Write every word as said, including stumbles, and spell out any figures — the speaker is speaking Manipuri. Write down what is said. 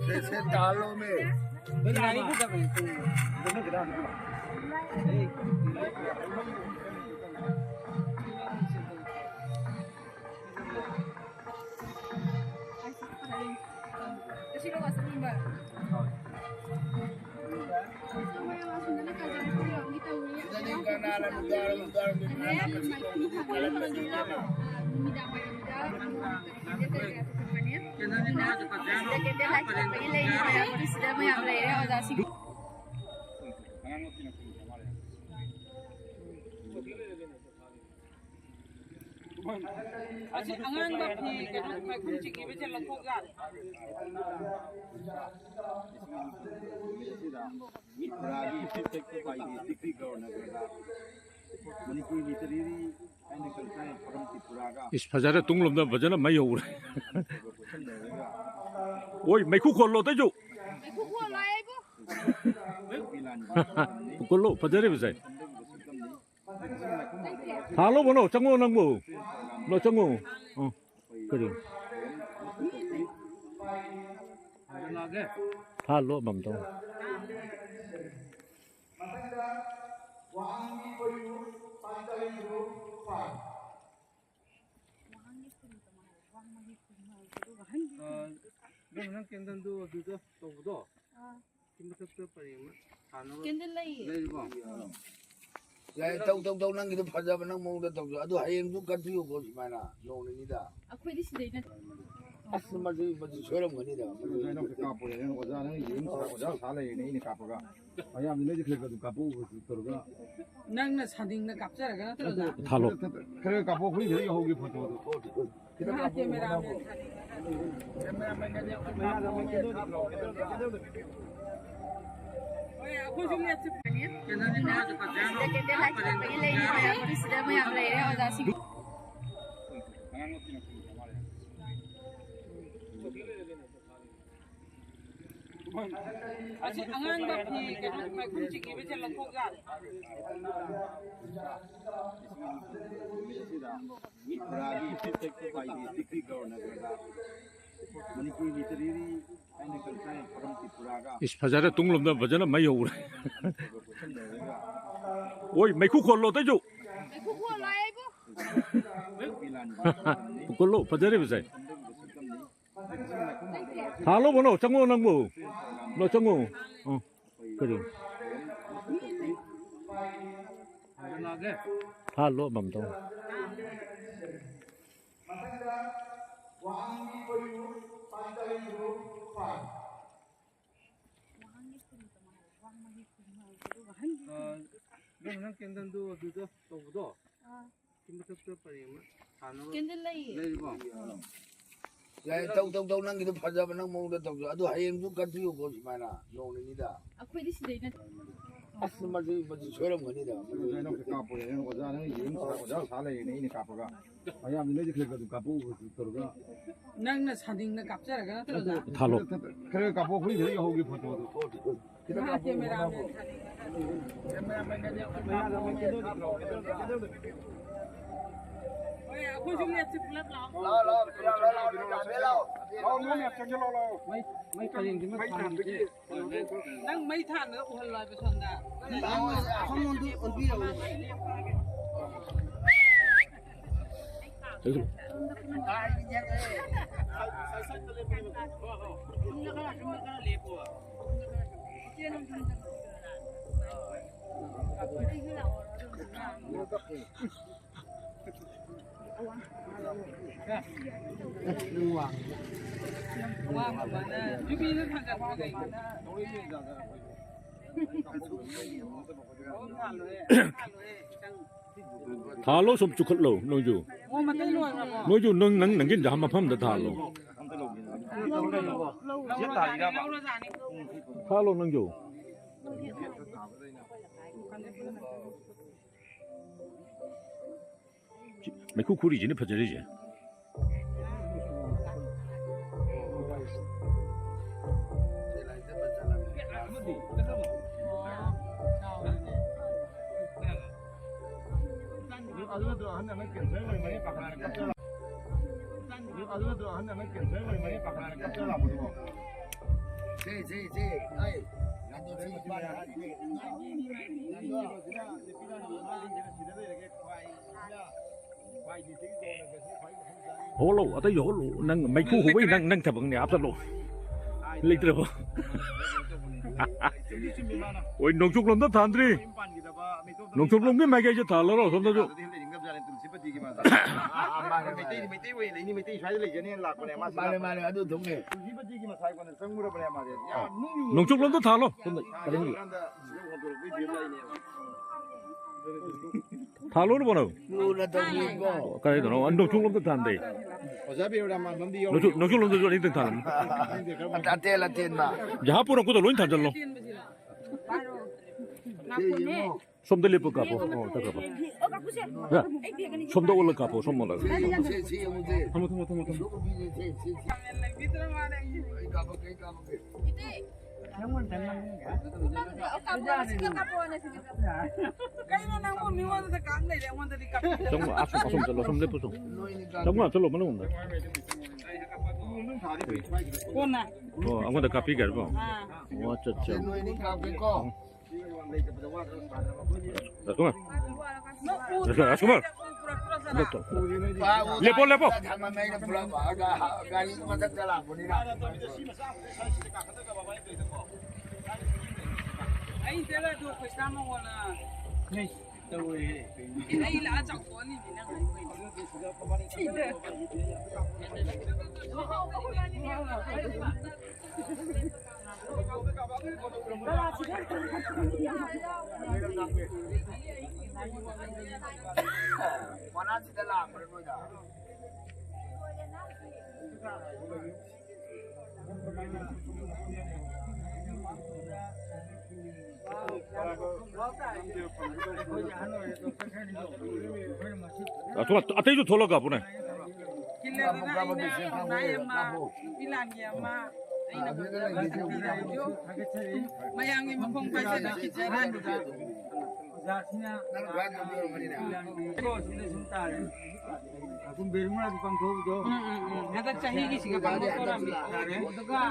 ꯁꯦ, ꯁꯦ, ꯇꯥꯍꯜꯂꯣꯃꯦ꯫ ꯁꯤꯗ ꯃꯌꯥꯝ ꯂꯩꯔꯦ ꯑꯣꯖꯥꯁꯤꯡ꯫ ꯑꯁꯤ ꯑꯉꯥꯡꯕ ꯐꯤ ꯀꯩꯅꯣ ꯃꯥꯏꯈꯨꯝ ꯆꯤꯡꯉꯤꯕꯁꯦ ꯂꯧꯊꯣꯛ ꯌꯥꯔꯦ꯫ Manipur literary and cultural forum ꯇ꯭ꯔꯤꯄꯨꯔꯥꯒ ꯏꯁ, ꯐꯖꯔꯦ, ꯇꯨꯡꯂꯣꯝꯗ ꯐꯖꯅ ꯃꯩ ꯍꯧꯔꯦ꯫ ꯄꯨꯟꯁꯤꯟꯅꯔꯒ ꯑꯣꯏ, ꯃꯩꯈꯨ ꯈꯣꯜꯂꯣ ꯑꯇꯩꯁꯨ꯫ ꯃꯩꯈꯨ ꯈꯣꯜꯂꯣ ꯑꯩꯕꯨ꯫ ꯈꯣꯜꯂꯣ, ꯐꯖꯔꯦ, ꯐꯖꯩ꯫ ꯊꯥꯜꯂꯣ, ꯕꯣꯅꯣ, ꯆꯪꯉꯣ ꯅꯪꯕꯨ꯫ ꯅꯣ, ꯆꯪꯉꯣ꯫ ꯑ, ꯀꯔꯤ? ꯊꯥꯜꯂꯣ, ꯑꯃꯃꯝꯇꯪ꯫ ꯑ, ꯏꯕꯦꯝꯃ, ꯅꯪ ꯀꯦꯟꯗꯜꯗꯨ ꯑꯗꯨꯗ ꯇꯧꯕꯗꯣ, ꯁꯤ ꯃꯊꯛꯇ ꯄꯔꯦꯡ ꯑꯃ ꯊꯥꯅꯕ ꯀꯦꯟꯗꯜ ꯂꯩꯌꯦ꯫ ꯂꯩꯔꯤꯕꯣ? ꯌꯥꯏ, ꯇꯧ, ꯇꯧ, ꯇꯧ, ꯅꯪꯒꯤꯗꯣ ꯐꯖꯕ, ꯅꯪ ꯃꯑꯣꯡꯗ ꯇꯧꯖꯧ꯫ ꯑꯗꯨ ꯍꯌꯦꯡꯁꯨ ꯀꯠꯄꯤꯌꯨꯀꯣ, ꯁꯨꯃꯥꯏꯅ ꯅꯣꯡ ꯅꯤꯅꯤꯗ꯫ ꯑꯩꯈꯣꯏꯗꯤ ꯁꯤꯗꯩ ꯅꯠꯇꯦ꯫ ꯑꯁ, ꯃꯗꯨ, ꯃꯗꯨ ꯁꯣꯏꯔꯝꯒꯅꯤꯗ꯫ ꯃꯗꯨ ꯅꯪ ꯀꯥꯞꯄꯣꯏ, ꯅꯪ ꯑꯣꯖꯥ, ꯅꯪ ꯌꯦꯡ ꯁꯥ-, ꯑꯣꯖꯥ ꯁꯥ ꯂꯩꯔꯦꯅꯦ, ꯑꯩꯅ ꯀꯥꯞꯄꯒ꯫ ꯃꯌꯥꯝꯗꯤ ꯅꯣꯏꯗꯤ ꯈꯔ ꯈꯔ ꯑꯗꯨꯝ ꯀꯥꯞꯄꯛꯎ ꯇꯧꯔꯒ꯫ ꯅꯪꯅ ꯁꯥꯗꯤꯡꯅ ꯀꯥꯞꯆꯔꯒ ꯅꯠꯇ꯭ꯔꯣ, ꯑꯣꯖꯥ? ꯊꯥꯜꯂꯣ꯫ ꯈꯔ ꯈꯔ ꯀꯥꯞꯄꯛꯑꯣ, ꯑꯩꯈꯣꯏ ꯁꯤꯗ ꯌꯧꯍꯧꯒꯦ ꯐꯣꯇꯣꯗꯣ꯫ ꯈꯤꯇꯪ ꯀꯥꯞꯄꯛꯑꯣ, ꯀꯦꯃꯦꯔꯥꯃꯦꯟ ꯅꯪꯕꯣ꯫ ꯁꯥꯗꯤꯡꯅ ꯀꯥꯞꯆꯔꯒ꯫ ꯍꯣꯏ, ꯑꯩꯈꯣꯏꯁꯨ ꯂꯦꯞꯁꯤ꯫ ꯁꯤꯗ ꯀꯦꯟꯗꯜ ꯂꯥꯏꯠ ꯊꯥꯟꯕꯒꯤ ꯂꯩꯔꯤ ꯃꯌꯥꯝ, ꯁꯤꯗ ꯃꯌꯥꯝ ꯂꯩꯔꯦ ꯑꯣꯖꯥꯁꯤꯡ꯫ ꯑꯁꯤ ꯑꯉꯥꯡꯕ ꯐꯤ ꯀꯩꯅꯣ ꯃꯥꯏꯈꯨꯝ ꯆꯤꯡꯉꯤꯕꯁꯦ ꯂꯧꯊꯣꯛ ꯌꯥꯔꯦ꯫ ꯇ꯭ꯔꯤꯄꯨꯔꯥꯒꯤ ꯏꯐꯦꯛꯇꯤꯚ ꯄꯥꯏꯗꯦ ꯇꯤꯛꯀꯤ ꯒꯕꯔꯅꯔꯒ Manipur literary and cultural forum ꯇ꯭ꯔꯤꯄꯨꯔꯥꯒ ꯏꯁ, ꯐꯖꯔꯦ, ꯇꯨꯡꯂꯣꯝꯗ ꯐꯖꯅ ꯃꯩ ꯍꯧꯔꯦ꯫ ꯈꯨꯠꯁꯝꯅꯔꯒ ꯑꯣꯏ, ꯃꯩꯈꯨ ꯈꯣꯜꯂꯣ, ꯑꯇꯩꯁꯨ꯫ ꯃꯩꯈꯨ ꯈꯣꯜꯂꯣ ꯑꯩꯕꯨ꯫ ꯈꯣꯜꯂꯣ, ꯐꯖꯔꯦ, ꯐꯖꯩ꯫ ꯊꯥꯜꯂꯣ, ꯕꯣꯅꯣ, ꯆꯪꯉꯣ ꯅꯪꯕꯨ꯫ ꯅꯣ, ꯆꯪꯉꯣ꯫ ꯑ, ꯀꯔꯤ? ꯊꯥꯜꯂꯣ, ꯑꯃꯃꯝꯇꯪ꯫ ꯑ, ꯅꯪ, ꯅꯪ ꯀꯦꯟꯗꯜꯗꯨ ꯑꯗꯨꯗ ꯇꯧꯕꯗꯣ? ꯑꯥ꯫ ꯁꯤ ꯃꯊꯛꯇ ꯄꯔꯦꯡ ꯑꯃ ꯊꯥꯅꯕ ꯀꯦꯟꯗꯜ ꯂꯩꯌꯦ꯫ ꯂꯩꯔꯤꯕꯣ? ꯌꯥꯏ, ꯇꯧ, ꯇꯧ, ꯇꯧ, ꯅꯪꯒꯤꯗꯣ ꯐꯖꯕ, ꯅꯪ ꯃꯑꯣꯡꯗ ꯇꯧꯖꯧ꯫ ꯑꯗꯨ ꯍꯌꯦꯡꯁꯨ ꯀꯠꯄꯤꯌꯨꯀꯣ ꯁꯨꯃꯥꯏꯅ, ꯅꯣꯡ ꯅꯤꯅꯤꯗ꯫ ꯑꯩꯈꯣꯏꯗꯤ ꯁꯤꯗꯩꯅ ꯑꯁ, ꯃꯗꯨ, ꯃꯗꯨ ꯁꯣꯏꯔꯝꯒꯅꯤꯗ, ꯃꯗꯨ ꯅꯪ ꯀꯥꯞꯄꯣꯏ, ꯅꯪ ꯑꯣꯖꯥ, ꯅꯪ ꯌꯦꯡ ꯁꯥ-, ꯑꯣꯖꯥ ꯁꯥ ꯂꯩꯔꯦꯅꯦ, ꯑꯩꯅ ꯀꯥꯞꯄꯒ꯫ ꯃꯌꯥꯝ ꯅꯣꯏꯗꯤ ꯈꯔ ꯈꯔ ꯑꯗꯨꯝ ꯀꯥꯞꯄꯛꯎ ꯇꯧꯔꯒ꯫ ꯅꯪꯅ ꯁꯥꯅꯤꯡꯅ ꯀꯥꯞꯆꯔꯒ ꯅꯠꯇ꯭ꯔꯣ, ꯑꯣꯖꯥ? ꯊꯥꯜꯂꯣ꯫ ꯈꯔ ꯈꯔ ꯀꯥꯞꯄꯛꯑꯣ, ꯑꯩꯈꯣꯏ ꯁꯤꯗ ꯌꯧꯍꯧꯒꯦ ꯐꯣꯇꯣꯗꯣ꯫ ꯈꯤꯇꯪ ꯃꯥ ꯀꯥꯞꯄꯛꯑꯣ, ꯀꯦꯃꯦꯔꯥꯃꯦꯟ ꯃꯅꯥꯎꯕꯨ꯫ ꯁꯥꯅꯤꯡꯉ ꯁꯥꯅꯤꯡꯉ꯫ ꯍꯣꯏ, ꯑꯩꯈꯣꯏꯁꯨ ꯂꯦꯞꯁꯤ ꯄꯨꯂꯞ ꯂꯥꯛꯑꯣ꯫ ꯂꯥꯛꯑꯣ, ꯂꯥꯛꯑꯣ, ꯂꯥꯛꯑꯣ, ꯂꯥꯛꯑꯣ, ꯂꯥꯛꯑꯣ, ꯂꯥꯛꯑꯣ, ꯅꯣꯏ ꯃꯌꯥꯝ ꯆꯪꯁꯤꯜꯂꯛꯑꯣ, ꯂꯥꯛꯑꯣ꯫ ꯃꯩ, ꯃꯩ ꯄꯔꯦꯡꯁꯤꯃ ꯊꯥꯟꯕꯒꯤ꯫ ꯅꯪ ꯃꯩ ꯊꯥꯟꯕꯗ ꯎꯍꯜꯂꯣ ꯍꯥꯏꯕ ꯁꯣꯝꯗ꯫ ꯂꯥꯛꯑꯣ, ꯑꯁꯣꯝꯂꯣꯝꯗ ꯑꯣꯟꯕꯤꯔꯛꯑꯣ꯫ ꯊꯥꯜꯂꯣ, ꯁꯨꯝ ꯆꯨꯈꯠꯂꯣ, ꯅꯣꯏꯁꯨ꯫ ꯅꯣꯏꯁꯨ ꯅꯪ, ꯅꯪ, ꯅꯪꯒꯤ ꯃꯐꯝꯗ ꯊꯥꯜꯂꯣ꯫ ꯊꯥꯜꯂꯣ, ꯅꯪꯁꯨ꯫ ꯃꯩꯈꯨ ꯈꯨꯔꯤꯁꯤꯅ ꯐꯖꯔꯤꯁꯦ꯫ ꯁꯤ, ꯁꯤ, ꯁꯤ, ꯑꯩ, ꯌꯥꯗꯣ, ꯁꯤ, ꯁꯤ, ꯌꯥꯗꯣ꯫ ꯍꯧꯒꯠꯂꯣ, ꯑꯇꯩꯁꯨ ꯍꯧꯒꯠꯂꯣ꯫ ꯅꯪ ꯃꯩꯈꯨ ꯈꯨꯕꯩ ꯅꯪ, ꯅꯪ ꯊꯕꯛꯅꯦ, ꯍꯥꯞꯆꯜꯂꯣ꯫ ꯂꯩꯇ꯭ꯔꯕꯣ? ꯍꯣꯏ, ꯅꯣꯡꯆꯨꯞꯂꯣꯝꯗ ꯊꯥꯟꯗ꯭ꯔꯤ꯫ ꯅꯣꯡꯆꯨꯞꯂꯣꯝꯒꯤ ꯃꯥꯏꯀꯩꯁꯦ ꯊꯥꯜꯂꯔꯣ, ꯁꯣꯝꯗꯁꯨ꯫ ꯃꯩꯇꯩꯗꯤ ꯃꯩꯇꯩ ꯑꯣꯏꯅ ꯂꯩꯅꯤ, ꯃꯩꯇꯩ ꯁ꯭ꯋꯥꯏꯗ ꯂꯩꯖꯅꯦꯅ ꯂꯥꯛꯄꯅꯦ ꯃꯥꯁꯦ꯫ ꯃꯥꯅꯦ, ꯃꯥꯅꯦ, ꯑꯗꯨ ꯊꯨꯡꯉꯦ꯫ ꯇꯨꯜꯁꯤꯕꯗꯤꯒꯤ ꯃꯁꯥꯏ ꯀꯣꯟꯅ ꯆꯪꯉꯨꯔꯕꯅꯦ ꯃꯥꯁꯦ꯫ ꯌꯥꯝ ꯅꯨꯡꯉꯥꯏ꯫ ꯅꯣꯡꯆꯨꯞꯂꯣꯝꯗ ꯊꯥꯜꯂꯣ, ꯁꯣꯝꯗ, ꯀꯔꯤꯒꯤ? ꯊꯥꯜꯂꯣꯅꯦ, ꯕꯣꯅꯣ꯫ ꯀꯗꯥꯏꯗꯅꯣ? ꯑ, ꯅꯣꯡꯆꯨꯞꯂꯣꯝꯗ ꯊꯥꯟꯗꯦ꯫ ꯑꯣꯖꯥ ꯕꯤꯔꯣꯔꯥ ꯃꯥꯟꯕꯝꯗꯤ ꯌꯥꯎꯔꯤ꯫ ꯅꯣꯡꯆꯨꯞ, ꯅꯣꯡꯆꯨꯞꯂꯣꯝꯗꯁꯨ ꯑꯅꯤꯇꯪ ꯊꯥꯜꯂꯝꯃꯤ꯫ ꯑꯇꯦꯟ ꯑꯇꯦꯟꯕ꯫ ꯖꯍꯥ ꯄꯨꯔꯛꯄꯗꯣ ꯂꯣꯏ ꯊꯥꯟꯖꯜꯂꯣ꯫ ꯁꯣꯝꯗ ꯂꯦꯞꯄ ꯀꯥꯞꯄꯣ꯫ ꯑꯣ, ꯆꯠꯈ꯭ꯔꯕ? ꯌꯥ꯫ ꯁꯣꯝꯗ ꯑꯣꯜꯂ ꯀꯥꯞꯄꯣ, ꯁꯣꯝ ꯑꯣꯜꯂꯒ꯫ ꯁꯤ, ꯁꯤ, ꯁꯤ, ꯌꯦꯡꯉꯨꯁꯦ꯫ ꯊꯝꯃꯣ, ꯊꯝꯃꯣ, ꯊꯝꯃꯣ, ꯊꯝꯃꯣ꯫ ꯁꯤ, ꯁꯤ, ꯁꯤ꯫ ꯑꯩ ꯀꯥꯞꯄꯛꯀꯦ, ꯑꯩ ꯀꯥꯞꯄꯛꯀꯦ꯫ ꯀꯩꯅꯣ ꯅꯪꯕꯨ ꯃꯤꯉꯣꯟꯗ ꯀꯥꯞ ꯂꯩꯔꯦ, ꯑꯩꯉꯣꯟꯗꯗꯤ ꯀꯥꯞꯄꯤꯗꯦ꯫ ꯆꯪꯉꯣ, ꯑꯁꯣꯝ, ꯑꯁꯣꯝ ꯆꯠꯂꯣ, ꯑꯁꯣꯝ ꯂꯦꯞꯄꯨ ꯆꯣ꯫ ꯆꯪꯉꯣ, ꯆꯠꯂꯣ, ꯃꯅꯨꯡꯗ꯫ ꯀꯣꯟꯅ꯫ ꯑꯣ, ꯑꯩꯉꯣꯟꯗ ꯀꯥꯞꯄꯤꯒꯦ ꯍꯥꯏꯕ꯭ꯔꯣ? ꯑꯥ꯫ ꯑꯣ, ꯑꯠꯆꯥ, ꯑꯠꯆꯥ꯫ ꯅꯣꯏꯅꯤ ꯀꯥꯞꯀꯦꯀꯣ꯫ ꯔꯥꯖꯀꯨꯃꯥꯔ꯫ ꯔꯥꯖꯀꯨꯃꯥꯔ, ꯔꯥꯖꯀꯨꯃꯥꯔ꯫ ꯂꯦꯞꯄꯣ, ꯂꯦꯞꯄꯣ꯫ ꯊꯝꯃꯝꯃꯦ ꯑꯩꯅ ꯄꯨꯂꯞ꯫ ꯒꯥꯔꯤ ꯃꯊꯛꯇ ꯂꯥꯛꯄꯅꯤꯅ꯫ ꯑꯩ ꯆꯠꯂꯗꯨ ꯄꯩꯁꯥ ꯃꯉꯣꯟꯗ꯫ ꯑꯩ ꯂꯥꯛꯑ ꯆꯥꯎꯊꯣꯛꯑꯅꯤꯅꯦ ꯅꯪ ꯍꯥꯏꯗꯣ ꯀꯩꯅꯣ? ꯁꯤꯗ꯫ ꯑꯇꯩꯁꯨ ꯊꯣꯛꯂꯒ ꯀꯥꯞꯄꯨꯅꯦ꯫ ꯀꯤꯂꯔꯗꯨꯅ ꯑꯩꯅ ꯅꯥꯏ ꯑꯃ, ꯅꯨꯄꯤ ꯂꯥꯡꯒꯤ ꯑꯃ, ꯑꯩꯅ ꯐꯖꯕ ꯊꯝꯕꯤꯔꯕꯗꯨ ꯃꯌꯥꯝꯒꯤ ꯃꯈꯣꯡ ꯄꯥꯏꯁꯤꯜꯂꯛꯈꯤꯁꯦ꯫ ꯅꯪ ꯂꯥꯛ ꯉꯝꯗꯧꯔꯝꯒꯅꯤꯅꯦ꯫ ꯀꯣ, ꯁꯤꯗ ꯁꯨꯝ ꯇꯥꯔꯦ꯫ ꯑꯗꯨꯝ ꯕꯦꯔꯃꯨꯅꯥꯗꯤ ꯄꯥꯡꯊꯣꯛꯎꯗꯣ꯫ ꯎꯝ, ꯎꯝ, ꯎꯝ꯫ ꯍꯟꯗꯛ ꯆꯍꯤꯒꯤ ꯁꯤꯒ ꯄꯥꯡꯊꯣꯛꯇꯣꯔꯝꯅꯤ꯫ ꯌꯥꯔꯦ꯫ ꯑꯗꯨꯒ